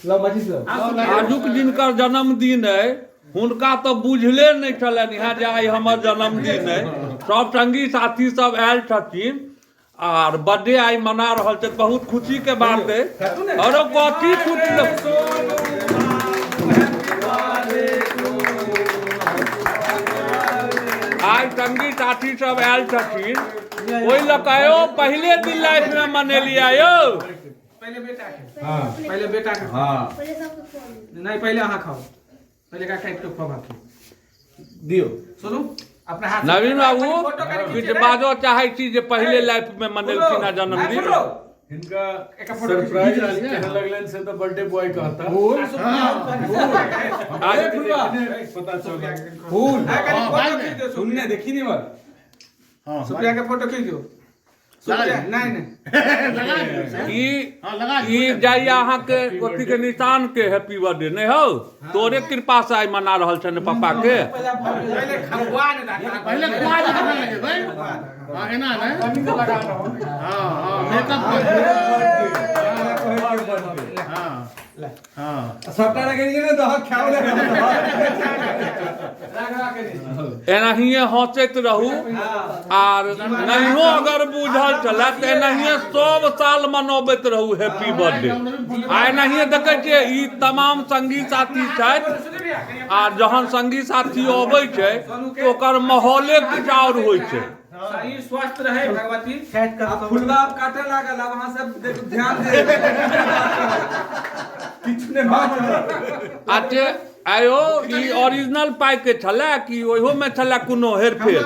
आजुक जिनकर जन्मदिन अइ हुनका तऽ बुझले नहि छलनि हेँ जे आइ हमर जन्मदिन अइ। सब संगी साथी सब आयल छथिन आर बर्थडे आइ मना रहल छथि, बहुत खुशी के बात अइ। आरो कथी छुटल? आइ संगी साथी सब आयल छथिन, ओहि लऽ कऽ यौ पहिले दिन लाइफ मे मनेलियै यौ। पहिले बेटा के। हाँ, पहिले बेटा के। हाँ। पहिले सबके खुआ दियौ। नहीं, पहिले अहाँ खाओ, पहिले का काटि के खुआबा के दियौ। सुनू अपना हाथ से। नवीन बाबू फोटो कनि किछु खींचे रे। बाजऽ चाहै छी जे पहिले लाइफ मे मनेलखिन हँ जन्मदिन? हिनका एका फोटो सरप्राइज खींच केहन लगलनि से तऽ बर्थडे बॉय कहता। पता चलल। फूल। हाँ, कनि फोटो खींच दियौ। सुनने देखी नहीं बात। सुप्रिया के फोटो खींच दियौ। सुप्रिया, नहीं नहीं। ई ई जाइया अहाँके अथी के निशान के हैप्पी बर्थडे नहि हौ, तोरे कृपा से आइ मना रहल छनि पापा के। पहिले खवा ने दा। पहिले खुआ दे तखन लगेबै। हाँ, एना नहि। हाँ हाँ, मेकअप कर। हाँ हाँ, सबटा रखै छियै ने तऽ खाओ ले। एनाहिए हँसैत रहू, आर नहियो अगर बुझल छलै तऽ एनाहिए सब साल मनबैत रहू हैप्पी बर्थडे। आ एनाहिए देखै छियै ई तमाम संगी साथी छथि, आ जहन संगी साथी अबै छै तऽ ओकर माहौले किछु आओर होइ छै। शरीर स्वस्थ रहे भगवती। आब फुलवा आब काटऽ लागल, आब अहाँ सब देखू ध्यान दे, किछु नहि बात। अच्छा आयो, ई ओरिजिनल पाइ के छलै कि ओहियो में छलै कोनो हेरफेर?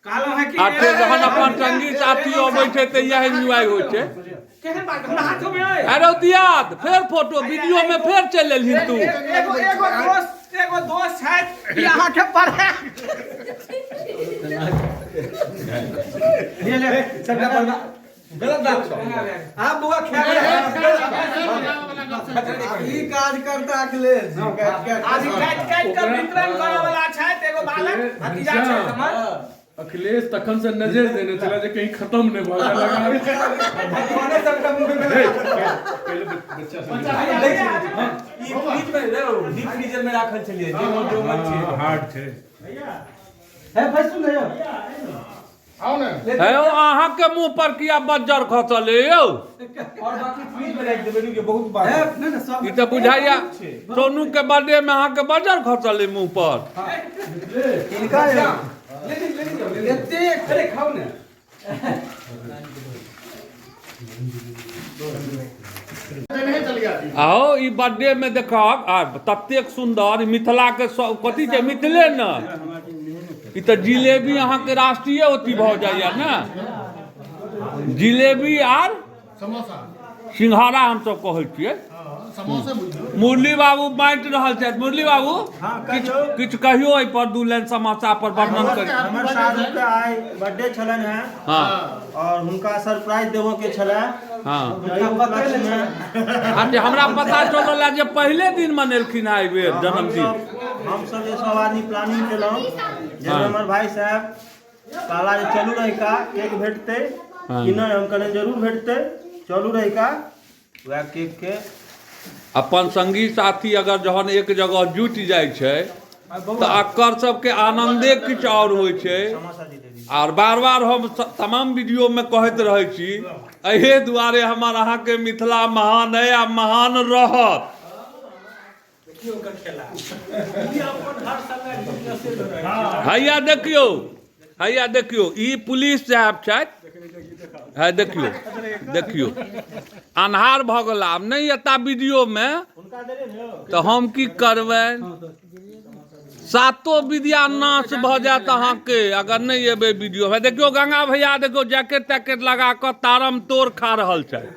कहलहुँ है कि आ फेर जहन अपन संगी साथी अबै छै तऽ इएह एन्जॉय होइ छै। केहन बात हमरा हाथो में अइ। अरे दियाद, फेर फोटो वीडियो में फेर चलि एलहिन तू। एगो एगो दोस्त, एगो दोस्त छथि, ई अहाँके पढ़ा ले ले सबटा बर्बाद, गलत बात छौ। आब बौआ खा ले। ई काज करता अखिलेश जी काटि काटि। आज काटि काटि कऽ वितरण करऽ वाला छथि एगो बालक, भतीजा छथि हमर। अखिलेश तखन से नजर देने छला जे कहीं खत्म नहि भऽ जाय लगा। भगवाने सबटा मुँह में। पहिले बच्चा सब ई फ्रिज में रे, डीप फ्रीजर में राखल छलियै जे जो मत छै। हार्ड छै। हे भाई सुन ले। आउ ने। हे यौ, अहाँके मुँह पर किया बज्जर खसल अइ यौ? और बाकी फ्रिज में राखि देबै के बहुत बात। नहीं नहीं, सब ई तऽ बुझाइया सोनू के बर्थडे में अहाँके बज्जर खसल अइ मुँह पर। इनका ले ले ले ले, एते अरे खाउ ने। आहो ई बर्थडे में देखब आ ततेक सुंदर मिथिला के सब कथी छै, मिथिले ने ई तऽ जिलेबी अहाँके राष्ट्रीय अथी भऽ जाइया ने, जिलेबी आर समोसा सिंघाड़ा हमसब कहै छियै। समोसे बुझियौ। मुरली बाबू बाँटि रहल छथि। मुरली बाबू, किछु किछु कहियौ एहि पर, दू लाइन समाचार पर वर्णन करियौ। हमर साढ़ू के आइ बर्थडे छलनि हेँ और हुनका सरप्राइज देबऽ के छलै। एहि उपलक्ष्यमे अच्छा, हमरा पता चलल है जे पहिले दिन मनेलखिन हेँ एहि बेर जन्मदिन। हमसब जे सब आदमी प्लानिंग केलहुँ, जाहिमे हमर भाई साहब कहला जे चलू रहिका केक भेटतै कि नहि, हम कहलियनि जरूर भेटतै, चलू रहिका। वएह केक के अपन संगी साथी अगर जहन एक जगह जुटि जाइ छै तऽ अकर सबके आनंदे किछु आओर होइ छै। समोसा जी दे दी। आर बार बार हम तमाम वीडियो में कहैत रहै छी, एहे दुआरे हमर अहाँके मिथिला महान अइ आ महान रहत। हैया देखियौ, हैया देखियौ, ई पुलिस साहब छथि। है देखियौ, देखियौ अन्हार भऽ गेल, आब नहि एता वीडियो में तऽ हम की करबै? सातो विद्या नाश भऽ जायत अहाँके अगर नहि एबै वीडियो में। देखियौ गंगा भैया, देखियौ जैकेट तैकेट लगा कऽ तारम तोड़ खा रहल छथि।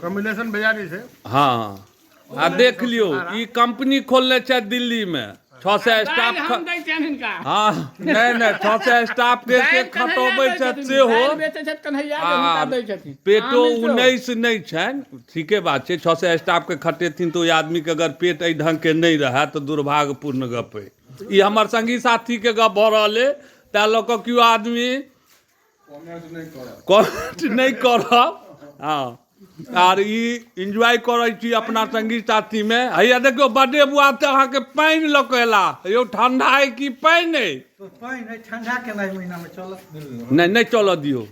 कॉम्बिनेशन भैया जे छै। हाँ, आ देख लियौ ई कंपनी खोलने छथि दिल्ली में, 600 स्टाफ। दालि हम दै छियनि हिनका। हाँ, नहि नहि, 600 स्टाफ के से दालि कन्हैया खटबै दै छथि छथिन, सेहो। दालि बेचै छथि कन्हैया जे हुनका आ दै छथिन। पेटो आमिल सेहो। 19 नहि छनि, ठीके बात छै। 600 स्टाफ के खटेथिन तऽ ओहि आदमी के अगर पेट एहि ढंग के नहि रहए तऽ दुर्भाग्यपूर्ण गप अइ। ई हमर संगी साथी के गप भऽ रहल अइ, तैं लऽ कऽ केओ आदमी कमेंट नहि करब। हँ, आर ई एन्जॉय करै छी अपना संगी साथीमे। हैया देखियौ, बर्थडे बुआ तऽ अहाँके पानि लऽ कऽ एला। यौ, ठंडा अइ कि पानि अइ? पानि अइ, ठंडा केना एहि महीनामे चलत? नहि, नहि चलऽ दियौ।